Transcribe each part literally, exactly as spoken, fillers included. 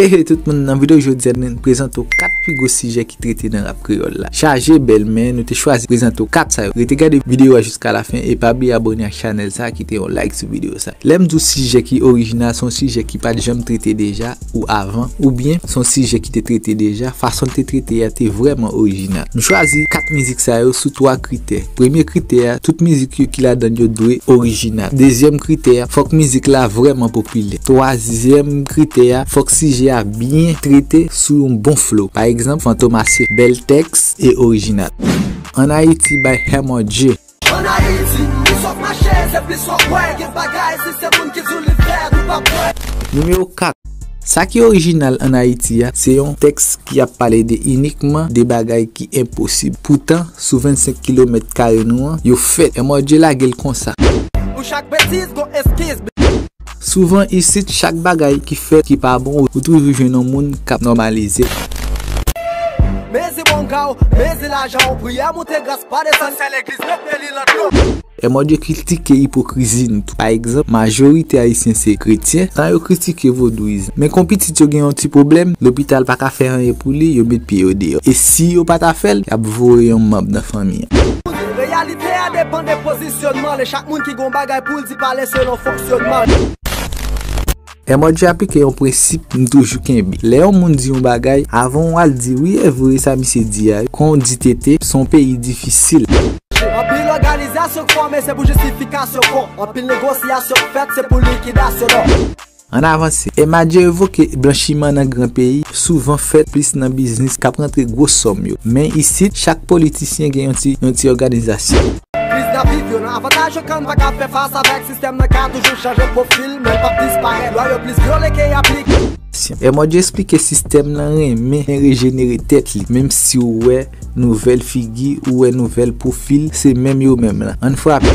Hey, hey, tout moun, nan videyo jodi a, nou prezante w kat pi gwo sijè ki trete nan rap kreyòl la. Chaje bèl, men nou te chwazi prezante w kat sa yo. Rete gade videyo a jiska lafen e pa bliye abòne ak chanèl sa, kite yon like sou videyo sa. Lè m di w sijè ki orijinal, se yon sijè ki pa t janm trete deja ou avan, oubyen se yon sijè ki te trete deja, fason l te trete a te vrèman orijinal. M chwazi kat mizik sa yo sou twa kritè. Premye kritè a, tout mizik yo ki ladan l yo dwe orijinal. Dezyèm kritè a, fòk mizik la vrèman popilè. Twazyèm kritè a, fòk sijè a byen trete sou yon bon flow. Pa egzanp, Fantom Asye, bèl tèks e orijinal. Ann Ayiti by Hermodje. Ann Ayiti, plis w ap mache, se plis w ap wè, gen bagay, si se moun ki di w li fèt, ou p ap wè. Nimewo kat. Sa ki orijinal ann Ayiti a, se yon tèks ki ap pale de inikman de bagay ki enposib. Poutan, sou vennsenk kilomèt kare nou an, yo fèt. Hermodje lage l konsa. Pou chak betiz, gon eskiz. Souvan isit, chak bagay ki fèt ki pa bon, ou toujou jwenn yon moun k ap nòmalize. Mezi bon ka w, mezi lajan w, priyè moute gras pa desann, sèl legliz mete li nan dlo. Hermodje kritike ipokrizi n tou. Pa egzanp, majorite ayisyen se kretyen, tan yo kritike vodouyizm. Men kon pitit yo gen yon ti pwoblèm, lopital pa ka fè anyen pou li, yo met pye yo deyò. E si yo pa ta fè l, y ap voye yon manm nan fanmi an. Reyalite a depann de pozisyonman l, e chak moun ki gon bagay pou l di pale selon fonksyonman l. Hermodje aplike yon prensip m toujou kenbe. Lè yon moun di yon bagay, avan w al di, "Wi, e vre sa misye di a," kon w di tete, se yon peyi difisil. Anpil òganizasyon k fòme, se pou jistifikasyon fon. Anpil negosyasyon k fèt, se pou likidasyon non. Ann avanse. Hermodje evoke blanchiman nan gran peyi, souvan fèt plis nan biznis k ap rantre gwo sòm yo. Men isit, chak politisyen gen yon ti, yon ti òganizasyon. Kriz n ap viv yo nan avantaj yo, kan n pa ka fè fas avèk sistèm nan ka toujou chanje pwofil, men l p ap disparèt. Lwa yo plis vyole ke y aplike. Hermodje eksplike sistèm nan renmen rejenere tèt li, menm si w wè nouvèl figi, ou wè nouvèl pwofil, se menm yo menm lan. Ann frape.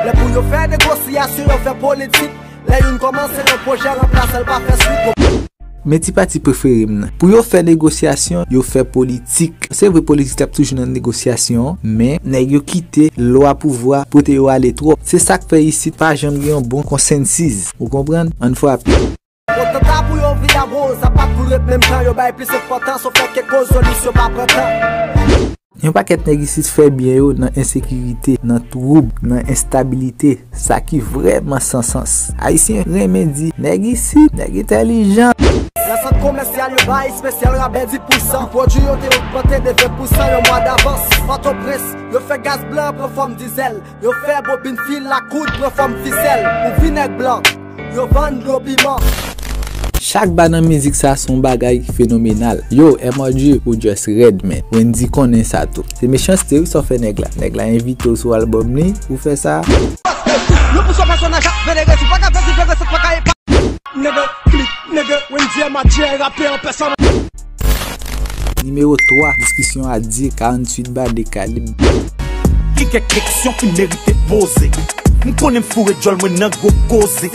Lè pou yo fè negosyasyon, yo fè politik. Lè youn kòmanse yon pwojè, ranplase l pa fè swit. Men ti pati prefere m nan. Pou yo fè negosyasyon, yo fè politik. Se vre, politik ap toujou nan negosyasyon, men nèg yo kite lwa pouvwa pote yo ale twòp. Se sa k fè isit pa janm gen yon bon konsansis. Ou konprann? Ann frape. Potanta pou yo vin abroz, sa pa t pou l ret menm jan, yo bay plis enpòtans, yo fè ke koz solisyon pa pran tan. Yon pakèt nèg isit fè byen yo nan ensekirite, nan twoub, nan enstabilite, sa ki vrèman san sans. Ayisyen renmen di, "Nèg isit, nèg entèlijan." Nan sant komèsyal yo bay espesyal rabè dis pousan. Pwodui yo te ogmante de ven pousan yon mwa davans. Pòtoprens, yo fè gaz blan pran fòm dizèl. Yo fè bobin fil ak koud pran fòm fisèl. Pou vin nèg blan, yo vann dlo piman. Chak ba nan mizik sa se yon bagay ki fenomenal. Yo, Hermodje, ou just rèd, man. Wendy konnen sa tou. Se mechanste wi sa w fè nèg la. Nèg la envite w sou albòm li, ou fè sa. Yo pou son pèsonaj ap venere, si w pa ka fè diferans, pa ka epa. Nègè, klik, nègè, Wendy Hermodje, rapè an pèsòn. Nimewo twa, diskisyon a di, karanntuit ba de Kalib. Gen kèk keksyon ki merite poze. M konnen m foure djòl mwen nan gwo koze.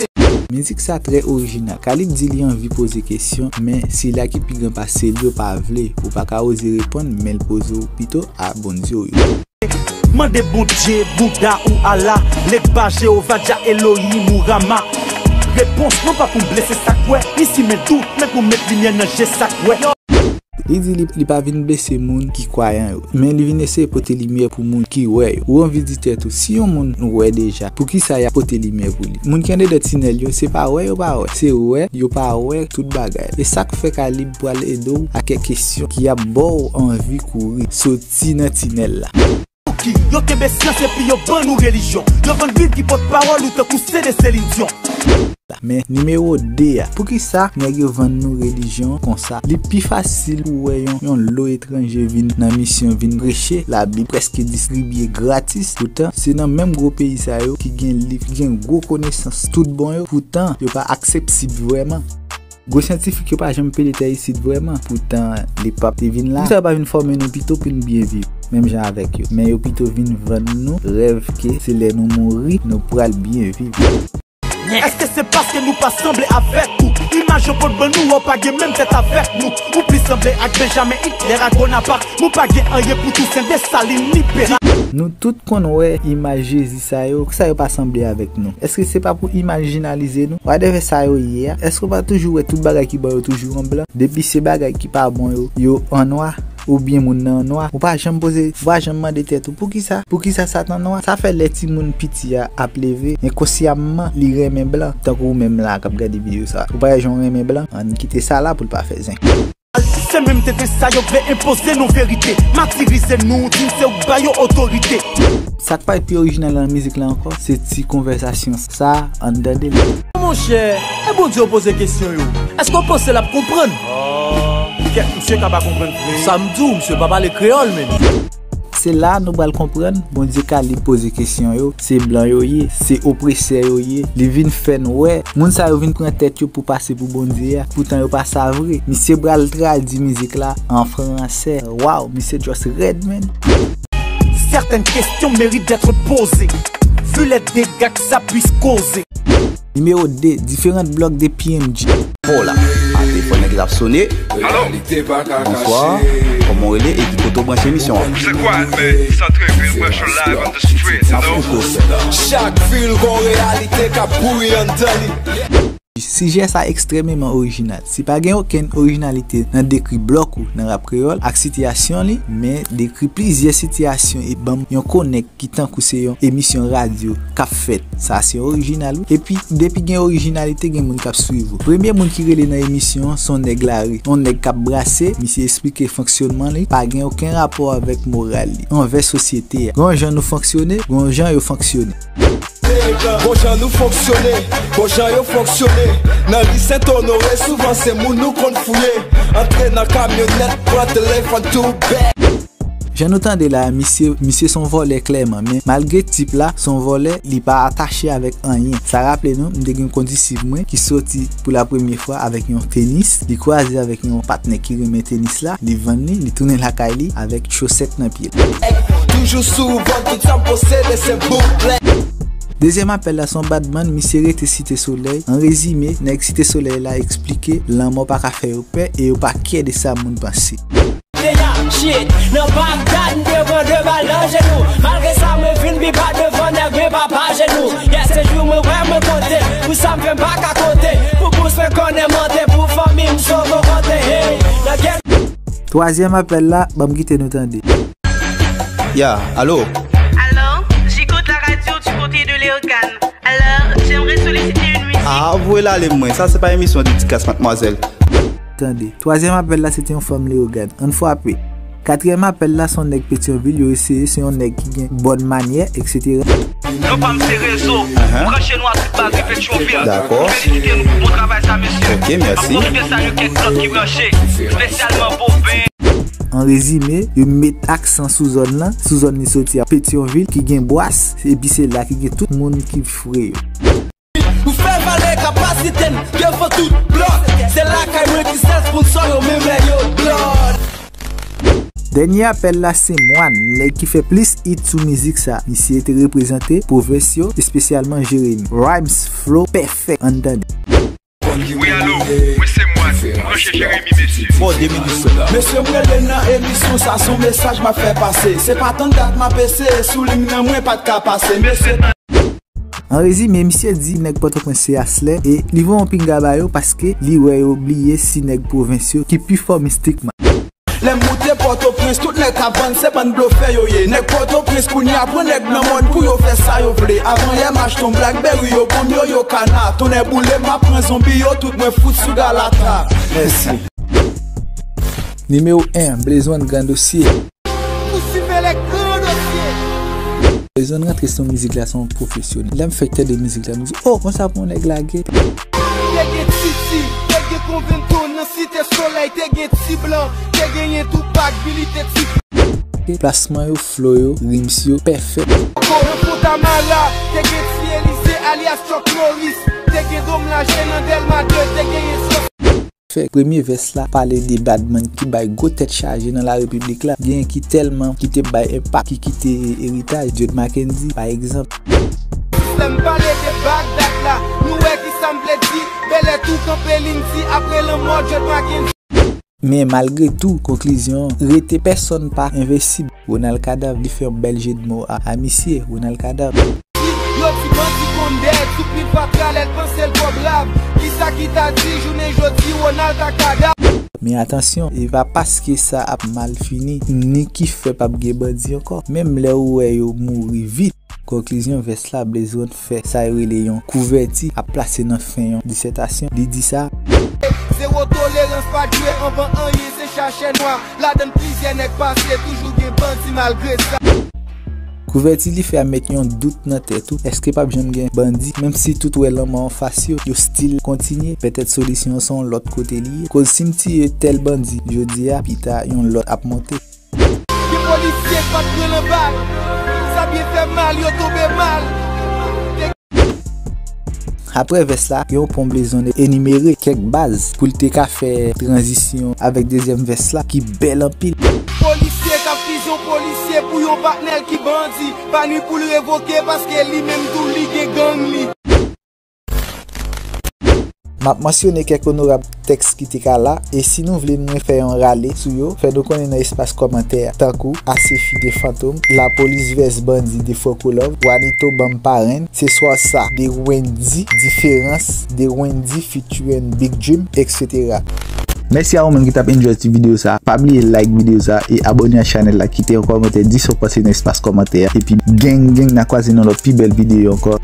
Mizik sa trè orijinal. Kalib di li anvi poze kesyon, men sila ki pi gran pase l yo pa vle. Ou pa ka oze reponn, men l poze w pito a Bondye w yo. Mande Bondye, Bouda ou Allah, Legba, Jewova, Jah, Elohim ou Rama. Repons non pa pou blese sa k wè, ni simen dout, men pou met limyè nan je sa k wè. Li di li, li pa vin blese moun ki kwayan yo, men li vin eseye pote limyè pou moun ki wè yo. Ou anvi di tèt ou, si yon moun wè deja, poukisa y ap pote limyè pou li? Moun ki andedan tinèl yo, se pa wè yo pa wè, se wè yo pa wè tout bagay. E sa k fè Kalib pral ede w ak kèk kesyon ki ap ba w anvi kouri, soti nan tinèl la. Ki yo kenbe syans epi yo ban nou relijyon. Yo vann Bib ki pòtpawòl ou tankou se de Selin Dyon. Men nimewo de a, poukisa nèg yo vann nou relijyon konsa? Li pi fasil pou wè yon, yon lo etranje vin nan misyon, vin preche Labib, prèske distribye gratis. Poutan, se nan menm gwo peyi sa yo ki gen liv, ki gen gwo konesans tout bon yo. Poutan, yo pa aksesib vrèman. Gwo syantifik yo pa janm pede tè isit vrèman. Poutan, lepap te vin la. Poukisa yo pa vin fòme nou pito pou n byen viv, menm jan avèk yo? Men yo pito vin vann nou rèv ke se lè nou mouri, nou pral byen viv. Èske se paske nou pa sanble avèk ou? Imaj yo pot ban nou, w pa gen menm tèt avèk nou. Ou plis sanble ak Benjamin Hitler ak Bonaparte. Nou pa gen anyen pou Tousen, Desalin, ni Pera. Nou tout konn wè imaj Jezi sa yo, poukisa yo pa sanble avèk nou? Èske se pa pou imajinalize nou? Whatever sa yo ye a, èske w pa toujou wè tout bagay ki ban yo toujou an blan? Depi se bagay ki pa bon yo, yo an nwa, oubyen moun nan an nwa, ou pa janm poze, ou pa janm mande tèt ou, poukisa? Poukisa Satan nwa? Sa fè lè timoun piti a ap leve, enkonsyamman li renmen blan, tankou ou menm la k ap gade videyo sa. Ou pa wè jan w renmen blan? Ann kite sa la pou l pa fè zen. Se menm tenten sa yo vle enpoze nou verite, matirize nou, di n se ou k ba yo otorite. Sa k parèt pi orijinal nan mizik la ankò, se ti konvèsasyon sa a, ann tande l. Monchè, e Bondye w poze kesyon yo, èske w panse l ap konprann? Oh, kèt, misye ka pa konprann vre. Sa m di w, misye pa pale kreyòl, menm. Se la nou pral konprann, Bondye ka li poze kesyon yo, se blan yo ye, se opresè yo ye. Li vin fè n wè, moun sa yo vin pran tèt yo pou pase pou Bondye a, poutan yo pa sa vre. Misye pral tradui mizik la an fransè. Waw, misye just rèd, man. Certaines questions méritent d'être posées, vu les dégâts que ça puisse causer. Nimewo de, diferan blòk de P M G. Hola, a telefòn nan ki t ap sone. Alo? Bonswa, kòman w rele e ki kote w branche emisyon an? Se kwa, men sa trè byen, branch live on the street, you know? Chak vil gon reyalite k ap bouri anndan li. Sijè sa ekstrèmeman orijinal. Si pa gen okenn orijinalite nan dekri blòk ou nan rap kreyòl ak sitiyasyon li, men dekri plizyè sitiyasyon e ban m yon konèk ki tankou se yon emisyon radyo k ap fèt. Sa se orijinal wi. Epi, depi gen orijinalite, gen moun k ap swiv ou. Premye moun ki rele nan emisyon an, se yon nèg lari. Yon nèg k ap brase, misye eksplike fonksyonman li, pa gen okenn rapò avèk moral li, anvè sosyete a. Gon jan nou fonksyone, gon jan yo fonksyone. Gon jan nou fonksyone, gon jan yo fonksyone. Nan ri Sent Onore, souvan se moun nou konn fouye. Antre nan kamyonèt, pran telefòn tou bèk. Jan nou tande la, misye, misye se yon vòlè klèman, men malgre tip la se yon vòlè, li pa atache avèk anyen. Sa raple nou, m te gen yon kondisip mwen ki soti pou la premye fwa avèk yon tenis, li kwaze avèk yon patnè ki renmen tenis la, li vann li, li tounen lakay li avèk chosèt nan pye l. Toujou sou vant, tout sa m posede se bouklèt. Dezyèm apèl la se yon badman, misye rete Site Solèy. An rezime, nèg Site Solèy la eksplike lanmò pa ka fè yo pè e yo pa kè de sa moun panse. Deja, shit, nan Bagdad, m te pran de bal nan jenou. Malgre sa, mwen vin pi ba devan nèg, men pa pa jenou. Yè, se jou mwen wè mwen konte, pou sa m fè m pa ka konte. Pou bous mwen konnen mante, pou fanmi m sove kote. Hey, nan gen. Twazyèm apèl la, ban m kite nou tande. Ya, alo? Alors, j'écoute la radio du côté de Léogâne. Alors, j'aimerais solliciter une musique. Ah, voye l ale mwen. Sa se pa emisyon dedikas, madmwazèl. Tande. Twazyèm apèl la, se te yon fanm Leyogàn. Ann frape. Katriyèm apèl la, se yon nèg Petyonvil, yo eseye, se yon nèg ki gen bòn manyè, et cetera. Non pa m se Rezo. Branche nou a tout baz Petyonvil. Dakò. Felisite nou pou bon travay sa, mesye. Ok, mèsi. M ap pwofite salye kèk lòt ki branche, espesyalman Boven. An rezime, yo met aksan sou zòn lan, sou zòn li soti a Petyonvil, ki gen bwas, epi se la ki gen tout moun ki fre yo. Nou fè vale kapasite n devan tout blòk. Se lakay mwen ki sèl sponsò yo, menm lè yo blòd. Dènye apèl la se Mwan, nèg ki fè plis hit sou mizik sa. Misye te reprezante pwovens yo, espesyalman Jeremi. Rhymes flow pèfèk, ann tande. Wi, alo, mwen se Mwan, branche Jeremi, mesye. Bon, de minit sèlman. Mesye, m rele nan emisyon sa, se yon mesaj m ap fè pase. Se pa tann dat m ap eseye, sou liy nan mwen pa t ka pase. Mesye. An rezime, misye di nèg Pòtoprens se aslè e li voye yon pinga ba yo paske li wè yo bliye si nèg pwovens yo ki pi fò mistikman. Lè m moute Pòtoprens, tout nèg k ap vann se bann blofè yo ye. Nèg Pòtoprens kounye a pran nèg nan mòn pou yo fè sa yo vle. Avan yè m achte yon Blackberry, yo bon m yo, yo kana. Tonnè boule m, m ap pran zonbi yo, tout mwen fout sou Galata. Mèsi. Nimewo en, Blaze One, Gran Dosye. Pou simen lè gran dosye. Blaze One rantre sou mizik la se yon pwofesyonèl. Lè m fèk tande mizik la, m di, oh, konsa pou yon nèg lage. Te gen Titi, te gen Konvento nan Site Solèy, te gen Ti Blan, te genyen Tupac, Billy te Ti. Plasman yo, flow yo, rims yo, pèfèk. Nan Fontamara, te gen Ti Elize alyas Chuck Norris, te gen Dom Laje nan Dèlma de, te genyen Fè premye vès la pale de badman ki bay gwo tèt chaje nan larepiblik la, genyen ki tèlman ki te bay enpak, ki kite eritaj, Jod Mackendy pa egzanp. Lè m pale de Bagdad la, nou wè ki sa m vle di. Bèlè tou kanpe, li m di, apre lanmò George Mackenzie. Men malgre tou, konklizyon an rete, pèsonn pa envensib. Ronald Kadav, li fè yon bèl jedmo a, a misye, Ronald Kadav. Yo di bandi konn dèyè, sou pil fatra, lè l panse l twò brav. Kisa ki ta di jounen jodi Ronald ta Kadav? Men atansyon, e pa paske sa ap mal fini, ni ki fè p ap gen bandi ankò. Menm lè ou wè yo mouri vit, konklizyon vès la, Blaze One fè sa yo rele yon kouvèti, ap plase nan fen yon disètasyon. Li di sa. Zewo tolerans, pa jwe anvan anyen, se chache nwa. Ladann plizyè nèg pase, toujou gen bandi malgre sa. Kouvèti li fè a met yon dout nan tèt ou. Èske p ap janm gen bandi? Menm si tout wè lanmò anfas yo, yo still kontinye. Petèt solisyon an se yon lòt kote li ye. Koz si m tiye tèl bandi jodi a, pita yon lòt ap monte. Gen polisye k pa t pran nan bal. Sa byen fè mal, yo tonbe mal. Apre vès la, gen yon pon Blaze One enimere kèk baz pou l te ka fè tranzisyon avèk dezyèm vès la ki bèl anpil. Polisye k ap fize yon polisye pou yon patnè l ki bandi. Pa ni pou l revoke paske li menm tou li gen gang li. M ap mansyone kèk onorab tèks ki te ka la, e si nou vle nou fè yon rale sou yo, fè nou konnen nan espas kòmantè a, tankou Asefi de Fantom, Lapolis vs Bandi de Fòkolòv, Wanito Banm Parenn, Se Swa Sa de Wendy, Diferans de Wendy featuring Big Dream, et cetera. Mèsi a ou menm ki t ap enjoy ti videyo sa. Pa bliye like videyo sa e abòne a chanèl la, kite yon kòmantè, di sa w panse nan espas kòmantè a. Epi gang gang, n a kwaze nan lòt pi bèl videyo ankò.